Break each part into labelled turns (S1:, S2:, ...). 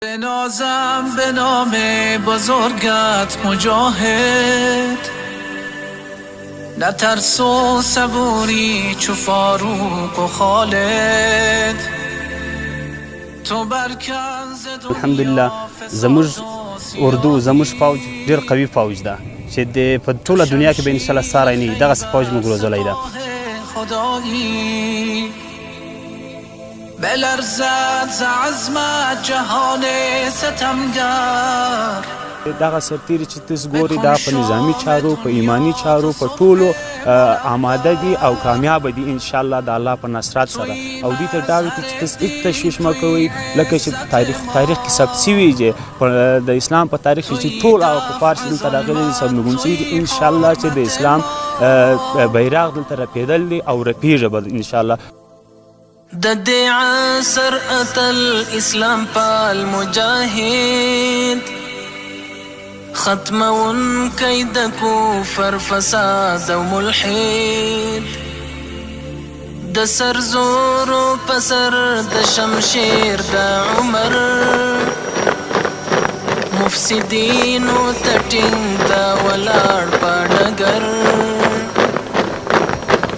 S1: بنازم به نام بزرگت مجاهد، نترس و صبوری چو فاروق و خالد. تو بر کنز
S2: الحمدلله زموږ اردو، زموږ فوج ډیر قوي فوج ده چې د په ټوله دنیا کې به ان شاء الله ساری نه وي. دغسې فوج موږ روزلی ده.
S1: خدایی بلرزد ز عزمت جهان ستمگر.
S3: دغه سرتیري چې تاسو ګورئ، دا په نظامي چارو، په ایماني چارو، په ټولو آماده دي او کامیاب دي ان شاء الله د الله په نصرت سره. او دوی ته ډاډ ورکړي چې تاسو هیڅ تشویش مه کوئ، لکه چې تاریخ کې ثبت شوي چې د اسلام په تاریخ کې چې ټول هغه کفار چې دلته راغلي دي، سرنګون شوي دي. ان شاء الله چې د اسلام بیرغ دلته رپېدل دي او رپېږي به ان شاء الله.
S1: د دې عصر اتل، اسلام پال مجاهد، ختمونکی د کفر، فساد او ملحد، د سر زورو په سر د شمشیر د عمر، مفسدینو ته ټینګ د ولاړ په ډګر،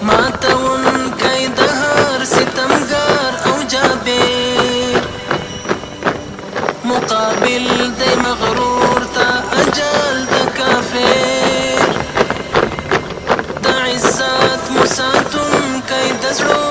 S1: ماتونکی د هر ستمګر او جابر، مقابل دی مغرور ته اجل د کافر، د عزت مساتونکی د زړونو.